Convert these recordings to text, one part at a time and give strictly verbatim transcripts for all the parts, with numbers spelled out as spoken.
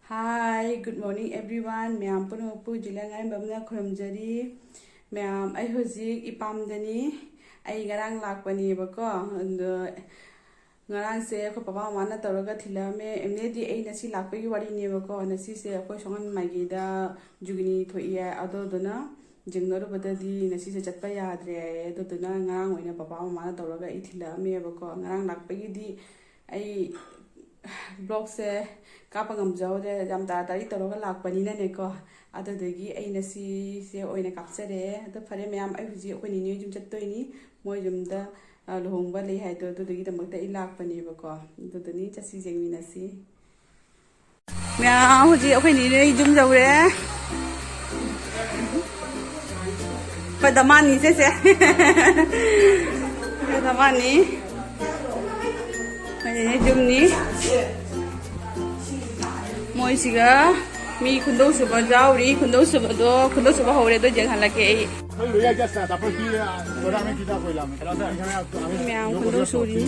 Hi, good morning everyone. ꯃꯌꯥꯝ ꯄꯨꯝꯅꯃꯛꯄꯨ ꯖꯤꯂꯤꯌꯥ ꯉꯥꯏꯔꯦꯝꯕꯝꯅ ꯈꯨꯔꯨꯝꯖꯔꯤ꯫ ꯃꯌꯥꯝ, ꯑꯩ ꯍꯧꯖꯤꯛ ꯏꯄꯥꯝꯗꯅꯤ꯫ ꯑꯩ ꯉꯔꯥꯡ ꯂꯥꯛꯄꯅꯦꯕꯀꯣ, ꯑꯗꯣ ꯉꯔꯥꯡꯁꯦ ꯑꯩꯈꯣꯏ ꯄꯄꯥ ꯃꯃꯥꯅ ꯇꯧꯔꯒ ꯊꯤꯜꯂꯛꯑꯝꯃꯦ꯫ ꯑꯦꯝꯅꯦꯗꯤ ꯑꯩ ꯉꯁꯤ ꯂꯥꯛꯄꯒꯤ ꯋꯥꯔꯤꯅꯦꯕꯀꯣ꯫ ꯉꯁꯤꯁꯦ ꯑꯩꯈꯣꯏ ꯁꯣꯝ ꯃꯥꯏꯒꯤꯗ ꯖꯨꯒꯤꯅꯤ ꯊꯣꯛꯏ ꯍꯥꯏ, ꯑꯗꯨꯗꯨꯅ ꯌꯦꯡꯅꯔꯨꯕꯗꯗꯤ ꯉꯁꯤꯁꯦ ꯆꯠꯄ ꯌꯥꯗ꯭ꯔꯦ ꯍꯥꯏꯌꯦ꯫ ꯑꯗꯨꯗꯨꯅ ꯉꯔꯥꯡ ꯑꯣꯏꯅ ꯄꯄꯥ ꯃꯃꯥꯅ ꯇꯧꯔꯒ ꯑꯩ ꯊꯤꯜꯂꯛꯑꯝꯃꯦꯕꯀꯣ꯫ ꯉꯔꯥꯡ ꯂꯥꯛꯄꯒꯤꯗꯤ ꯑꯩ ꯕ꯭ꯂꯣꯛꯁꯦ ꯀꯥꯞꯄ ꯉꯝꯖꯍꯧꯗ꯭ꯔꯦ, ꯌꯥꯝ ꯇꯔꯥ ꯇꯔꯤ ꯇꯧꯔꯒ ꯂꯥꯛꯄꯅꯤꯅꯅꯦꯀꯣ꯫ ꯑꯗꯨꯗꯨꯒꯤ ꯑꯩꯅ ꯁꯤꯁꯦ ꯑꯣꯏꯅ ꯀꯥꯞꯆꯔꯦ꯫ ꯑꯗꯣ ꯐꯔꯦ ꯃꯌꯥꯝ, ꯑꯩ ꯍꯧꯖꯤꯛ ꯑꯩꯈꯣꯏ ꯅꯤꯅꯦ ꯌꯨꯝ ꯆꯠꯇꯣꯏꯅꯤ꯫ ꯃꯣꯏ ꯌꯨꯝꯗ, ꯑ, ꯂꯨꯍꯣꯡꯕ ꯂꯩ ꯍꯥꯏꯗꯣ, ꯑꯗꯨꯗꯨꯒꯤꯗꯃꯛꯇ ꯑꯩ ꯂꯥꯛꯄꯅꯦꯕꯀꯣ꯫ ꯑꯗꯨꯗꯨꯅꯤ, ꯆꯠꯁꯤ, ꯌꯦꯡꯃꯤꯟꯅꯁꯤ꯫ ꯃꯌꯥꯝ, ꯍꯧꯖꯤꯛ ꯑꯩꯈꯣꯏ ꯅꯤꯅꯦ ꯌꯨꯝ ꯌꯧꯔꯦ꯫ ꯑꯩꯈꯣꯏ ꯗꯃꯥꯅꯤ ꯁꯦꯁꯦ꯫ ꯑꯩꯈꯣꯏ ꯗꯃꯥꯅꯤ꯫ ꯑꯩꯈꯣꯏ ꯅꯤꯅꯦ ꯌꯨꯝꯅꯤ꯫ ꯃꯣꯏꯁꯤꯒ ꯃꯤ ꯈꯨꯟꯗꯧ ꯁꯨꯕ ꯌꯥꯎꯔꯤ꯫ ꯈꯨꯟꯗꯧ ꯁꯨꯕꯗꯣ, ꯈꯨꯟꯗꯧ ꯁꯨꯕ ꯍꯧꯔꯦ, ꯑꯗꯣ ꯌꯦꯡꯍꯜꯂꯛꯀꯦ ꯑꯩ꯫ ꯃꯌꯥꯝ ꯈꯨꯟꯗꯧ ꯁꯨꯔꯤ꯫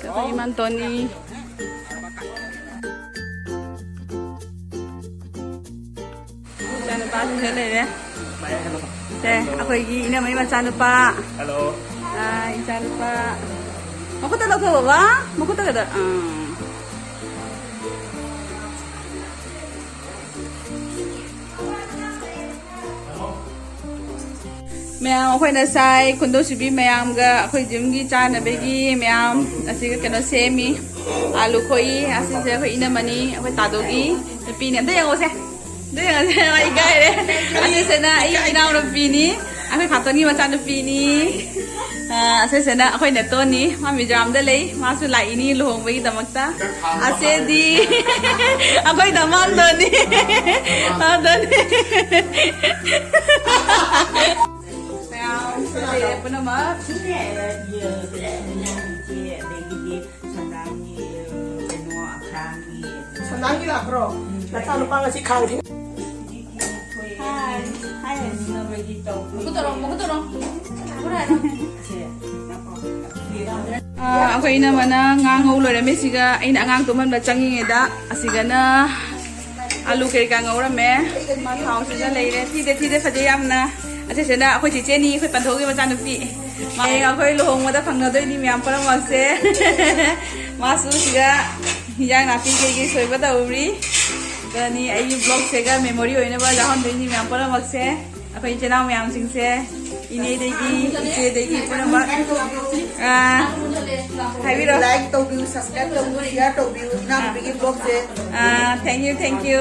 ꯑꯩꯈꯣꯏ ꯏꯃꯥꯟ ꯇꯣꯟꯅꯤ꯫ ꯏꯆꯥꯅꯨꯄꯥꯁꯤꯡꯁꯨ ꯂꯩꯔꯦ꯫ ꯁꯦ, ꯑꯩꯈꯣꯏꯒꯤ ꯏꯅꯝꯃꯩ ꯃꯆꯥꯅꯨꯄꯥ꯫ ꯍꯜꯂꯣ꯫ ꯑꯥ, ꯏꯆꯥꯅꯨꯄꯥ꯫ ꯃꯈꯨꯠꯇ ꯂꯧꯊꯣꯛ, ꯕꯕꯥ꯫ ꯃꯈꯨꯠꯇ ꯀꯩꯗꯧ-, ꯑꯥ꯫ ꯃꯌꯥꯝ, ꯑꯩꯈꯣꯏꯅ ꯁꯥꯏ ꯈꯨꯟꯗꯣ ꯁꯨꯕꯤ ꯃꯌꯥꯝꯒ ꯑꯩꯈꯣꯏ ꯖꯤꯝꯒꯤ ꯆꯥꯅꯕꯒꯤ ꯃꯌꯥꯝ ꯑꯁꯤꯒ ꯀꯩꯅꯣ ꯁꯦꯝꯃꯤ꯫ ꯑꯥꯂꯨ ꯈꯣꯛꯏ꯫ ꯑꯁꯤꯁꯦ ꯑꯩꯈꯣꯏ ꯏꯅꯝꯃꯅꯤ, ꯑꯩꯈꯣꯏ ꯇꯥꯗꯣꯒꯤ ꯅꯨꯄꯤꯅꯤ꯫ ꯑꯝꯇ ꯌꯦꯡꯉꯣꯁꯦ, ꯑꯝꯇ ꯌꯦꯡꯉꯣꯁꯦ꯫ ꯃꯥ ꯏꯀꯥꯏꯔꯦ꯫ ꯑꯁꯤꯁꯤꯅ ꯑꯩ ꯏꯅꯥꯎꯅꯨꯄꯤꯅꯤ, ꯑꯩꯈꯣꯏ ꯈꯥꯇꯣꯟꯒꯤ ꯃꯆꯥꯅꯨꯄꯤꯅꯤ꯫ ꯑ, ꯑꯁꯤꯁꯤꯅ ꯑꯩꯈꯣꯏ ꯅꯦꯇꯣꯟꯅꯤ, ꯃꯥ ꯃꯤꯖꯣꯔꯥꯝꯗ ꯂꯩ, ꯃꯥꯁꯨ ꯂꯥꯛꯏꯅꯤ ꯂꯨꯍꯣꯡꯕꯒꯤꯗꯃꯛꯇ꯫ ꯑꯁꯤꯗꯤ ꯑꯩꯈꯣꯏ ꯗꯃꯥꯟꯗꯣꯅꯤ꯫ ꯑꯗꯨꯅꯤ꯫ ꯃꯌꯥꯝ ꯂꯩꯔꯦ ꯄꯨꯝꯅꯃꯛ꯫ ꯁꯝꯅꯥꯒꯤ, ꯀꯩꯅꯣ, ꯑꯈꯥꯡꯒꯤ꯫ ꯁꯝꯅꯥꯒꯤ ꯂꯥꯛꯄ꯭ꯔꯣ? ꯅꯆꯥꯅꯨꯄꯥ ꯉꯁꯤ ꯈꯥꯡ ꯊꯤꯟ- Hi. ꯃꯈꯨꯠ ꯇꯧꯔꯣ, ꯃꯈꯨꯠ ꯇꯧꯔꯣ꯫ ꯃꯈꯨꯠ ꯍꯥꯏꯔꯣ꯫ ꯑꯥ, ꯑꯩꯈꯣꯏ ꯏꯅꯝꯃꯅ ꯉꯥ ꯉꯧ ꯂꯣꯏꯔꯝꯃꯦ꯫ ꯁꯤꯒ ꯑꯩꯅ ꯑꯉꯥꯡ ꯇꯨꯝꯍꯟꯕ ꯆꯪꯉꯤꯉꯩꯗ ꯑꯁꯤꯒꯅ ꯑꯂꯨ ꯀꯔꯤ ꯀꯥ ꯉꯧꯔꯝꯃꯦ꯫ ꯃꯥ ꯊꯥꯎꯁꯤꯗ ꯂꯩꯔꯦ꯫ ꯊꯤꯗꯦ, ꯊꯤꯗꯦ, ꯐꯖꯩ ꯌꯥꯝꯅ꯫ ꯑꯁꯤꯁꯤꯅ ꯑꯩꯈꯣꯏ ꯆꯦꯆꯦꯅꯤ, ꯑꯩꯈꯣꯏ ꯄꯟꯊꯧꯒꯤ ꯃꯆꯥꯅꯨꯄꯤ꯫ ꯍꯌꯦꯡ ꯑꯩꯈꯣꯏ ꯂꯨꯍꯣꯡꯕꯗ ꯐꯪꯅꯗꯣꯏꯅꯤ ꯃꯌꯥꯝ ꯄꯨꯝꯅꯃꯛꯁꯦ꯫ ꯃꯥꯁꯨ ꯁꯤꯗ ꯍꯤꯟꯖꯥꯡ ꯅꯥꯄꯤ ꯀꯩꯀꯩ ꯁꯣꯏꯕ ꯇꯧꯔꯤ꯫ ꯑꯗꯨꯅꯤ ꯑꯩꯒꯤ vlogꯁꯤꯒ memory ꯑꯣꯏꯅꯕ ꯌꯥꯎꯍꯟꯗꯣꯏꯅꯤ ꯃꯌꯥꯝ ꯄꯨꯝꯅꯃꯛꯁꯦ꯫ ꯑꯩꯈꯣꯏ ꯏꯆꯤꯜ ꯏꯅꯥꯎ ꯃꯌꯥꯝꯁꯤꯡꯁꯦ, ꯏꯅꯦꯗꯒꯤ, ꯏꯆꯦꯗꯒꯤ ꯄꯨꯝꯅꯃꯛ꯫ ꯑꯥ, ꯍꯥꯏꯕꯤꯔꯣ꯫ Like ꯇꯧꯕꯤꯌꯨ, subscribe ꯇꯧꯕꯤꯌꯨ, share ꯇꯧꯕꯤꯌꯨ, ꯏꯅꯥꯎꯅꯨꯄꯤꯒꯤ vlogꯁꯦ꯫ ꯑꯥ, thank you, thank you꯫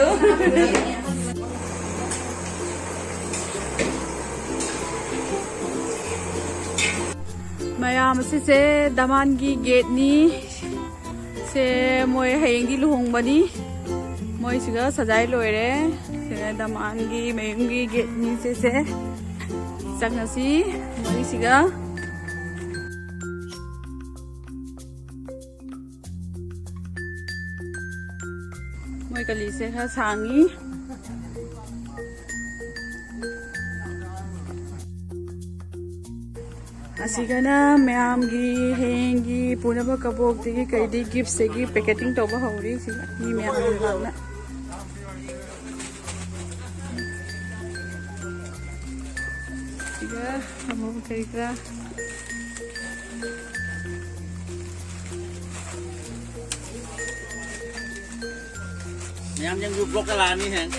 ꯃꯌꯥꯝ, ꯑꯁꯤꯁꯦ ꯗꯃꯥꯟꯒꯤ gateꯅꯤ꯫ ꯁꯦ ꯃꯣꯏ ꯍꯌꯦꯡꯗꯤ ꯂꯨꯍꯣꯡꯕꯅꯤ꯫ ꯃꯣꯏꯁꯤꯒ ꯁꯖꯥꯏ ꯂꯣꯏꯔꯦ꯫ ꯁꯤꯅ ꯗꯃꯥꯟꯒꯤ ꯃꯌꯨꯝꯒꯤ gateꯅꯤ ꯁꯤꯁꯦ꯫ ꯆꯪꯉꯁꯤ ꯃꯣꯏꯁꯤꯒ꯫ ꯃꯣꯏ ꯀꯂꯤꯁꯦ ꯈꯔ ꯁꯥꯡꯉꯤ꯫ ꯑꯁꯤꯒꯅ ꯃꯌꯥꯝꯒꯤ ꯍꯌꯦꯡꯒꯤ ꯄꯨꯅꯕ ꯀꯕꯣꯛꯇꯒꯤ ꯀꯩꯗꯤ giftꯁꯤꯒꯤ packeting ꯇꯧꯕ ꯍꯧꯔꯤ꯫ ꯁꯤꯒ ꯃꯤ ꯃꯌꯥꯝ ꯂꯥꯛꯅ꯫ ꯁꯤꯒ ꯑꯃꯨꯛ ꯀꯔꯤ ꯀꯔꯥ꯫ ꯃꯌꯥꯝ ꯌꯦꯡꯕꯤꯌꯨ, vlogꯇ ꯂꯥꯛꯑꯅꯤ ꯍꯌꯦꯡ꯫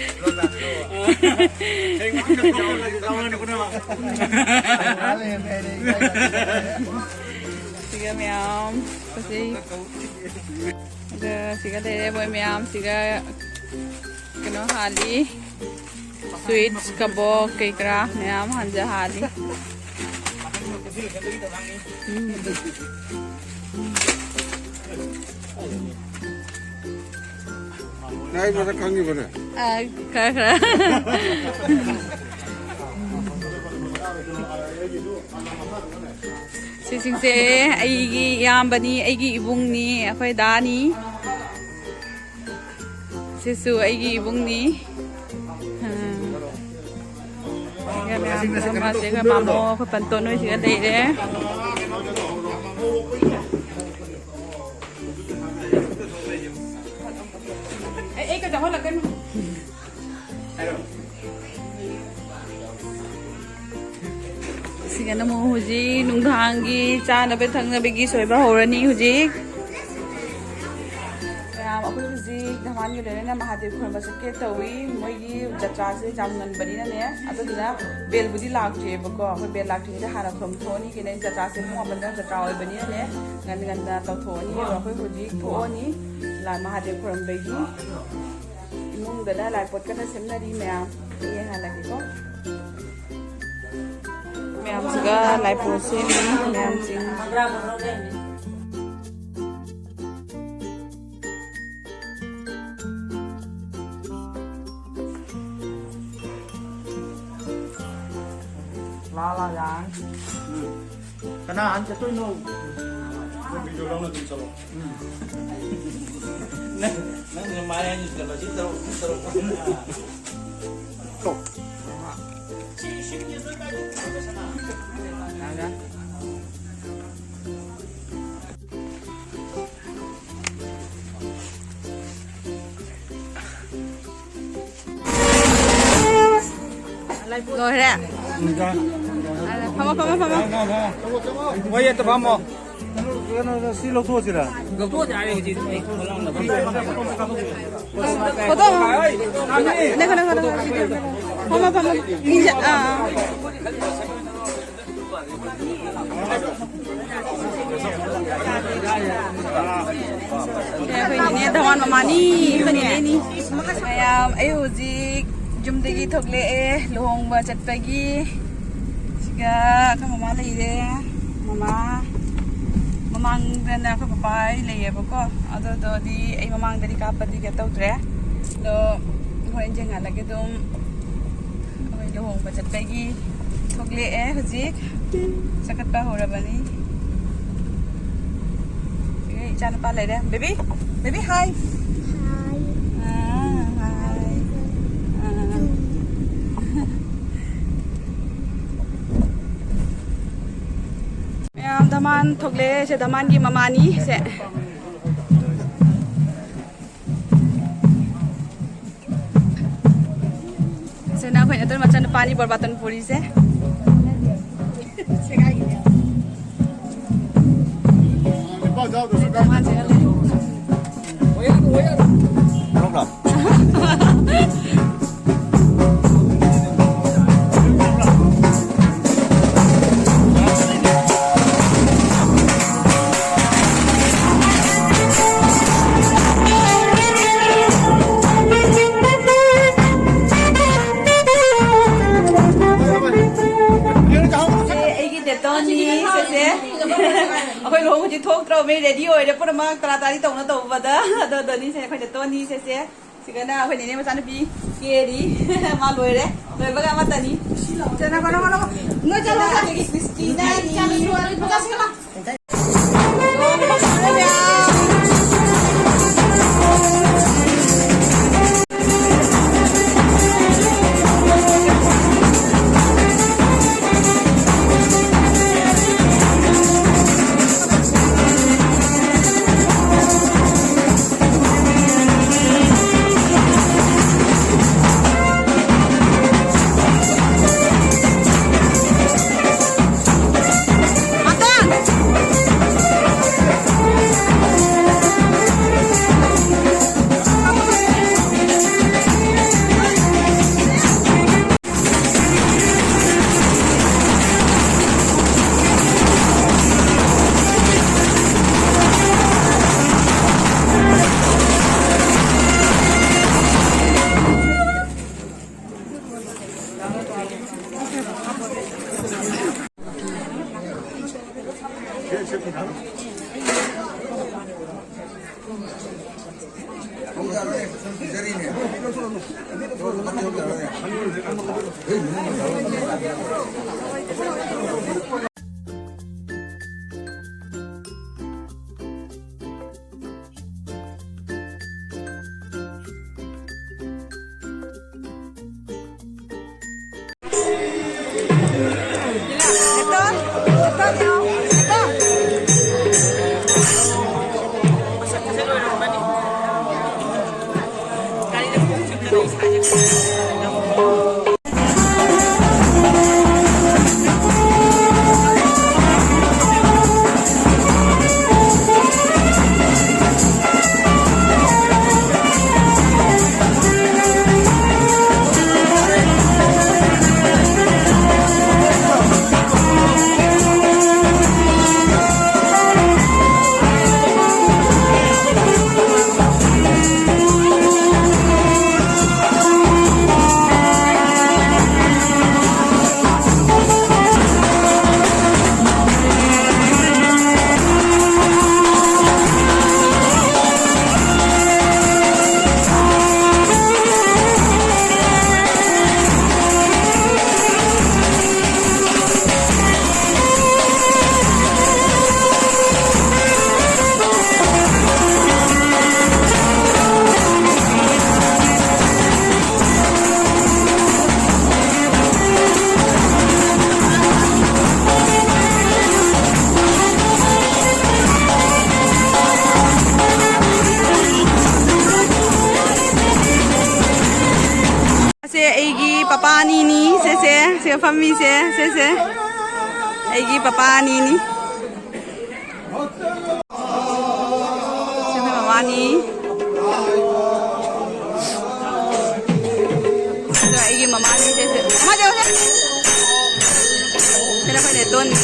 ꯁꯤꯒ ꯃꯌꯥꯝ ꯐꯖꯩ꯫ ꯑꯗ ꯁꯤꯒ ꯂꯩꯔꯦ ꯃꯣꯏ ꯃꯌꯥꯝ ꯁꯤꯒ ꯀꯩꯅꯣ ꯍꯥꯜꯂꯤ꯫ Sweets, ꯀꯕꯣꯛ ꯀꯩ ꯀꯔꯥ ꯃꯌꯥꯝ ꯍꯥꯟꯖ ꯍꯥꯜꯂꯤ꯫ ꯎꯝ꯫ ꯅꯪ ꯑꯩ ꯃꯁꯛ ꯈꯪꯉꯤꯕꯅꯦ? ꯑ, ꯈꯔ ꯈꯔ꯫ ꯁꯤꯁꯤꯡꯁꯦ ꯑꯩꯒꯤ ꯏꯌꯥꯝꯕꯅꯤ, ꯑꯩꯒꯤ ꯏꯕꯨꯡꯅꯤ, ꯑꯩꯈꯣꯏ ꯗꯥꯅꯤ꯫ ꯁꯤꯁꯨ ꯑꯩꯒꯤ ꯏꯕꯨꯡꯅꯤ꯫ ꯑ꯫ ꯃꯌꯥꯝ ꯃꯃꯥꯁꯤꯒ ꯃꯥꯃꯣ ꯑꯩꯈꯣꯏ ꯄꯟꯇꯣꯟ ꯍꯣꯏꯁꯤꯒ ꯂꯩꯔꯦ꯫ ꯑꯩ, ꯑꯩ ꯀꯩꯗꯧꯍꯜꯂꯛꯀꯅꯨ꯫ ꯁꯤꯒꯅ ꯑꯃꯨꯛ ꯍꯧꯖꯤꯛ ꯅꯨꯡꯗꯥꯡꯒꯤ ꯆꯥꯅꯕ ꯊꯛꯅꯕꯒꯤ ꯁꯣꯏꯕ ꯍꯧꯔꯅꯤ ꯍꯧꯖꯤꯛ꯫ ꯃꯌꯥꯝ ꯑꯩꯈꯣꯏ ꯍꯧꯖꯤꯛ ꯙꯃꯥꯟꯒꯤ ꯂꯣꯏꯅꯅ ꯃꯍꯥꯗꯦꯕ ꯈꯨꯔꯨꯝꯕ ꯆꯠꯀꯦ ꯇꯧꯏ꯫ ꯃꯣꯏꯒꯤ ꯖꯇ꯭ꯔꯥꯁꯦ ꯌꯥꯝ ꯉꯟꯕꯅꯤꯅꯅꯦ, ꯑꯗꯨꯗꯨꯅ ꯕꯦꯜꯕꯨꯗꯤ ꯂꯥꯛꯇ꯭ꯔꯤꯑꯕꯀꯣ꯫ ꯑꯩꯈꯣꯏ ꯕꯦꯜ ꯂꯥꯛꯇ꯭ꯔꯤꯉꯩꯗ ꯍꯥꯟꯅ ꯈꯨꯔꯨꯝ ꯊꯣꯛꯑꯅꯤ꯫ ꯀꯩꯅꯣ ꯖꯇ꯭ꯔꯥꯁꯦ ꯄꯨꯡ ꯃꯥꯄꯟꯗ ꯖꯇ꯭ꯔꯥ ꯑꯣꯏꯕꯅꯤꯅꯅꯦ, ꯉꯟ ꯉꯟꯅ ꯇꯧꯊꯣꯛꯑꯅꯤ꯫ ꯑꯗꯣ ꯑꯩꯈꯣꯏ ꯍꯧꯖꯤꯛ ꯊꯣꯛꯑꯅꯤ ꯂꯥꯏ ꯃꯍꯥꯗꯦꯕ ꯈꯨꯔꯨꯝꯕꯒꯤ꯫ ꯏꯃꯨꯡꯗꯅ ꯂꯥꯏꯄꯣꯠ ꯀꯟꯅ ꯁꯦꯝꯅꯔꯤ ꯃꯌꯥꯝ꯫ ꯌꯦꯡꯍꯜꯂꯒꯦꯀꯣ꯫ ꯃꯌꯥꯝꯁꯤꯒ ꯂꯥꯏꯄꯣꯠ ꯁꯦꯝꯃꯤ ꯃꯌꯥꯝꯁꯤꯡ꯫ ꯂꯥ ꯂꯥ ꯌꯥꯔꯅꯤ꯫ ꯎꯝ꯫ ꯀꯅꯥ ꯍꯥꯟ ꯆꯠꯇꯣꯏꯅꯣ? ꯅꯪ, ꯅꯪ ꯃꯥꯏ ꯍꯥꯏꯅ ꯁꯤ ꯇꯧꯔꯣ, ꯁꯤ ꯇꯧꯔꯣ꯫ ꯂꯣꯏꯔꯦ꯫ ꯐꯝꯃꯣ, ꯐꯝꯃꯣ, ꯐꯝꯃꯣ꯫ ꯋꯥ ꯌꯦꯠꯇ ꯐꯝꯃꯣ꯫ ꯀꯩꯅꯣ, ꯁꯤ ꯂꯧꯊꯣꯛꯑꯁꯤꯔ? ꯂꯧꯊꯣꯛꯑꯁꯤ ꯍꯥꯏꯔꯦ ꯍꯧꯖꯤꯛ ꯑꯩ ꯊꯣꯛꯂꯛꯑꯝꯗꯕ꯫ ꯐꯣꯇꯣ ꯑꯃ꯫ ꯅꯪ, ꯅꯪ, ꯅꯪ, ꯅꯪ, ꯁꯤꯗ꯫ ꯐꯝꯃꯣ, ꯐꯝꯃꯣ꯫ ꯏꯟꯖ-, ꯑꯥ, ꯑꯥ꯫ ꯁꯦ ꯑꯩꯈꯣꯏ ꯅꯦꯅꯦ ꯙꯋꯥꯟ ꯃꯃꯥꯅꯤ, ꯑꯩꯈꯣꯏ ꯅꯦꯅꯦꯅꯤ꯫ ꯃꯌꯥꯝ, ꯑꯩ ꯍꯧꯖꯤꯛ ꯌꯨꯝꯗꯒꯤ ꯊꯣꯛꯂꯛꯑꯦ ꯂꯨꯍꯣꯡꯕ ꯆꯠꯄꯒꯤ꯫ ꯁꯤꯒ ꯑꯩꯈꯣꯏ ꯃꯃꯥ ꯂꯩꯔꯦ꯫ ꯃꯃꯥ ꯃꯃꯥꯡꯗꯅ ꯑꯩꯈꯣꯏ ꯄꯄꯥ ꯂꯩꯌꯦꯕꯀꯣ꯫ ꯑꯗꯨꯗꯨꯗꯤ ꯑꯩ ꯃꯃꯥꯡꯗꯗꯤ ꯀꯥꯞꯄꯗꯤ ꯀꯩꯅꯣ ꯇꯧꯗ꯭ꯔꯦ꯫ ꯑꯗꯣ ꯍꯣꯔꯦꯟ ꯌꯦꯡꯍꯜꯂꯒꯦ ꯑꯗꯨꯝ꯫ ꯑꯩꯈꯣꯏ ꯂꯨꯍꯣꯡꯕ ꯆꯠꯄꯒꯤ ꯊꯣꯛꯂꯛꯑꯦ ꯍꯧꯖꯤꯛ꯫ ꯆꯈꯠꯄ ꯍꯧꯔꯕꯅꯤ꯫ ꯁꯤꯒ ꯏꯆꯥꯅꯨꯄꯥ ꯂꯩꯔꯦ꯫ ꯕꯦꯕꯤ, ꯕꯦꯕꯤ, ꯍꯥꯏ꯫ ꯍꯥꯏ꯫ ꯑꯥ, ꯍꯥꯏ꯫ ꯑꯥ꯫ ꯃꯃꯥꯟ ꯊꯣꯛꯂꯦ, ꯁꯦ ꯗꯃꯥꯟꯒꯤ ꯃꯃꯥꯅꯤ, ꯁꯦ꯫ ꯁꯤꯅ ꯑꯩꯈꯣꯏ ꯅꯠꯇ꯭ꯔ ꯃꯆꯥꯅꯨꯄꯥꯅꯤ, ꯕꯣꯔꯕꯥꯇꯣꯟ ꯄꯨꯔꯤꯁꯦ꯫ ꯑꯩꯒꯤ ꯗꯦꯇꯣꯟꯅꯤ, ꯁꯦꯁꯦ꯫ ꯑꯩꯈꯣꯏ ꯂꯨꯍꯣꯡꯕꯗꯤ ꯊꯣꯛꯇ꯭ꯔꯕꯅꯤ, ꯔꯦꯗꯤ ꯑꯣꯏꯔꯦ ꯄꯨꯝꯅꯃꯛ, ꯇꯔꯥ ꯇꯥꯔꯤ ꯇꯧꯅ ꯇꯧꯕꯗ꯫ ꯑꯗꯣ ꯗꯣꯅꯤꯁꯦ ꯑꯩꯈꯣꯏ ꯗꯦꯇꯣꯟꯅꯤ, ꯁꯦꯁꯦ꯫ ꯁꯤꯒꯅ ꯑꯩꯈꯣꯏ ꯅꯦꯅꯦ ꯃꯆꯥꯅꯨꯄꯤ ꯀꯦꯔꯤ꯫ ꯃꯥ ꯂꯣꯏꯔꯦ꯫ ꯂꯣꯏꯕꯒ ꯑꯃꯠꯇꯅꯤ꯫ ꯆꯠꯅꯕ, ꯅꯪ, ꯅꯪ, ꯅꯪ, ꯅꯣꯏ ꯆꯠꯂꯣ, ꯆꯠꯂꯣ꯫ ꯑꯗꯒꯤ ꯀ꯭ꯔꯤꯁꯇꯤꯅꯥꯅꯤ꯫ ꯆꯠꯂꯣ, ꯆꯠꯂꯣ, ꯆꯠꯂꯣ꯫ ꯄꯥꯅꯤꯅꯤ ꯁꯦꯁꯦ, ꯁꯦ ꯐꯝꯃꯤꯁꯦ ꯁꯦꯁꯦ꯫ ꯑꯩꯒꯤ ꯄꯄꯥꯅꯤꯅꯤ꯫ ꯁꯤ ꯑꯩꯈꯣꯏ ꯃꯃꯥꯅꯤ꯫ ꯑꯗꯣ ꯑꯩꯒꯤ ꯃꯃꯥꯅꯤ ꯁꯦꯁꯦ꯫ ꯃꯃꯥ ꯆꯠꯂꯣꯁꯦ꯫ ꯁꯤꯅ ꯑꯩꯈꯣꯏ ꯅꯦꯇꯣꯟꯅꯤ꯫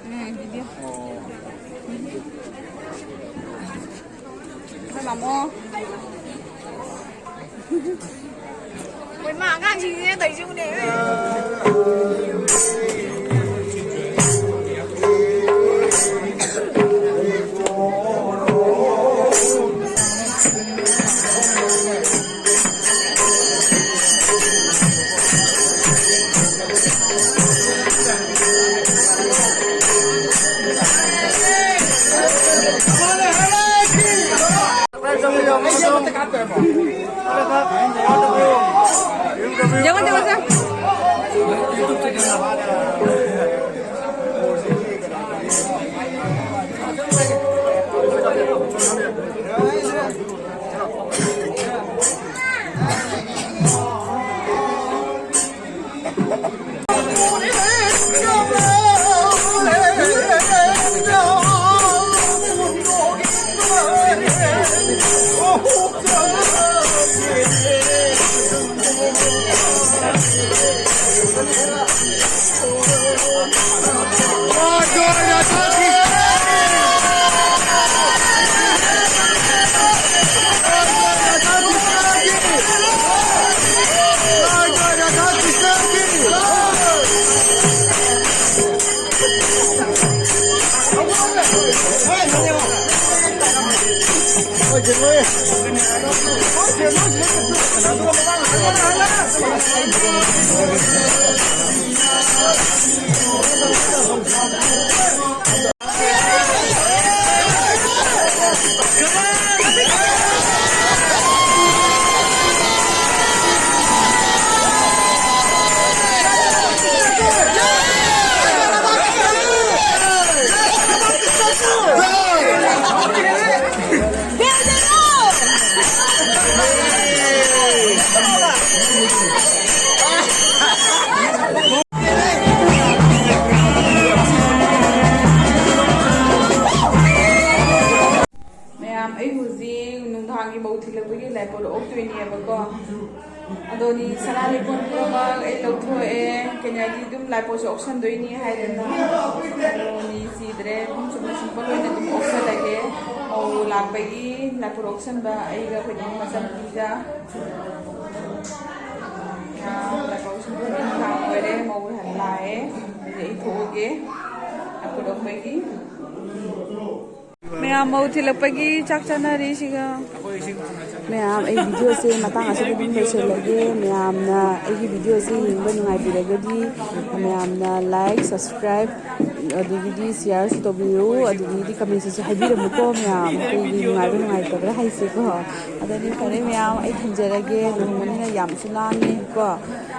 ꯎꯝ, video꯫ ꯑꯩꯈꯣꯏ ꯃꯥꯃꯣ꯫ ꯑꯩꯈꯣꯏ ꯃꯥ ꯑꯉꯥꯡꯁꯤꯡꯁꯤꯅ ꯇꯧꯔꯤꯁꯦ ꯎꯅꯦ꯫ ꯃꯌꯥꯝ, ꯑꯩ ꯍꯧꯖꯤꯛ ꯅꯨꯡꯗꯥꯡꯒꯤ ꯃꯧ ꯊꯤꯜꯂꯛꯄꯒꯤ ꯂꯥꯏꯄꯣꯠ ꯑꯣꯛꯇꯣꯏꯅꯦꯕꯀꯣ꯫ ꯑꯗꯣꯅꯤ ꯁꯅꯥ ꯂꯤꯛꯀꯣꯟ ꯄꯨꯝꯅꯃꯛ ꯑꯩ ꯂꯧꯊꯣꯛꯑꯦ꯫ ꯀꯩꯅꯣꯗꯤ ꯑꯗꯨꯝ ꯂꯥꯏꯄꯣꯠꯁꯨ ꯑꯣꯛꯁꯟꯗꯣꯏꯅꯤ ꯍꯥꯏꯗꯅ꯫ ꯑꯗꯣꯅꯤ ꯁꯤꯗ꯭ꯔꯦ, ꯑꯗꯨꯝ ꯆꯨꯝꯅ simple ꯑꯣꯏꯅ ꯑꯗꯨꯝ ꯑꯣꯛꯁꯜꯂꯒꯦ꯫ ꯃꯧ ꯂꯥꯛꯄꯒꯤ ꯂꯥꯏꯄꯣꯠ ꯑꯣꯛꯁꯟꯕ ꯑꯩꯒ ꯑꯩꯈꯣꯏ ꯏꯅꯝꯃ ꯃꯆꯟꯅꯨꯄꯤꯒ꯫ ꯂꯥꯏꯄꯣꯠ ꯑꯣꯛꯁꯟꯕ ꯅꯨꯡꯗꯥꯡ ꯑꯣꯏꯔꯦ, ꯃꯧ ꯂꯥꯛꯑꯦ꯫ ꯑꯗꯨꯗꯤ ꯑꯩ ꯊꯣꯛꯑꯒꯦ꯫ ꯂꯥꯏꯄꯣꯠ ꯑꯣꯛꯄꯒꯤ꯫ ꯃꯌꯥꯝ ꯃꯧ ꯊꯤꯜꯂꯛꯄꯒꯤ ꯆꯥꯛ ꯆꯥꯅꯔꯤꯁꯤꯒ꯫ ꯃꯌꯥꯝ, ꯑꯩ videoꯁꯦ ꯃꯇꯥꯡ ꯑꯁꯤꯗ ꯑꯗꯨꯝ ꯂꯣꯏꯁꯤꯜꯂꯒꯦ꯫ ꯃꯌꯥꯝꯅ ꯑꯩꯒꯤ videoꯁꯦ ꯌꯦꯡꯕ ꯅꯨꯡꯉꯥꯏꯕꯤꯔꯒꯗꯤ ꯃꯌꯥꯝꯅ like, subscribe, ꯑꯗꯒꯤꯗꯤ shareꯁꯨ ꯇꯧꯕꯤꯔꯨ, ꯑꯗꯒꯤꯗꯤ commentꯁꯤꯁꯨ ꯍꯥꯏꯕꯤꯔꯝꯃꯨꯀꯣ ꯃꯌꯥꯝ꯫ ꯑꯩꯈꯣꯏꯒꯤ ꯅꯨꯡꯉꯥꯏꯕ ꯅꯨꯡꯉꯥꯏꯇꯕ꯭ꯔꯥ ꯍꯥꯏꯁꯦꯀꯣ꯫ ꯑꯗꯨꯗꯤ ꯐꯔꯦ ꯃꯌꯥꯝ, ꯑꯩ ꯊꯝꯖꯔꯒꯦ꯫ ꯂꯨꯍꯣꯡꯕꯅꯤꯅ ꯌꯥꯝꯁꯨ ꯂꯥꯡꯉꯦ ꯀꯣ꯫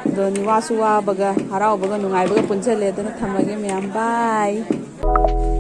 ꯑꯗꯣ ꯋꯥꯁꯨ ꯋꯥꯕꯒ ꯍꯔꯥꯎꯕꯒ ꯅꯨꯡꯉꯥꯏꯕꯒ ꯄꯨꯟꯁꯤꯜꯂꯦ꯫ ꯑꯗꯨꯅ ꯊꯝꯃꯒꯦ ꯃꯌꯥꯝ, bye꯫